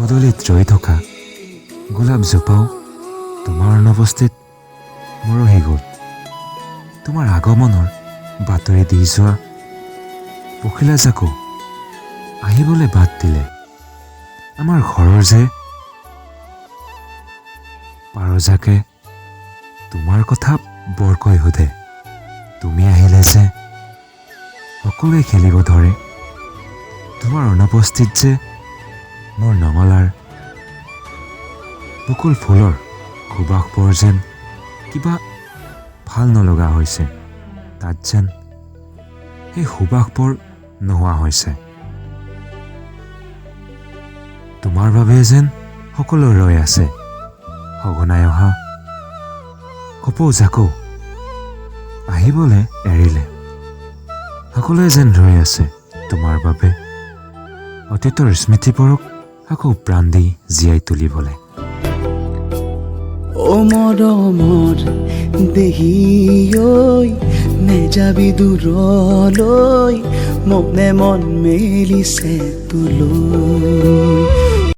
পদূলিত ৰৈ থকা গোলাপজোপাও তোমাৰ অনুপস্থিত মৰহি গ'ল। তোমাৰ আগমনৰ বাতৰি দি যোৱা পখিলাজাকো আহিবলৈ বাদ দিলে। আমাৰ ঘৰৰ যে পাৰজাকে তোমাৰ কথা বৰকৈ সোধে। তুমি আহিলে যে সকলোৱে খেলিব ধৰে। তোমাৰ অনুপস্থিত যে মোৰ নঙলাৰ বকুল ফুলৰ সুবাসবোৰ যেন কিবা ভাল নলগা হৈছে। তাত যেন সেই সুবাসবোৰ নোহোৱা হৈছে। তোমাৰ বাবে যেন সকলো ৰৈ আছে। সঘনাই অহা কপৌ জাকো আহিবলৈ এৰিলে। সকলোৱে যেন ৰৈ আছে তোমাৰ বাবে, অতীতৰ স্মৃতিবোৰক আকৌ প্ৰাণ দি জীয়াই তুলিবলৈ। অ মৰমৰ দেহি ঐ, নেযাবি দূৰলৈ, মনে মন মেলিছে তোলৈ।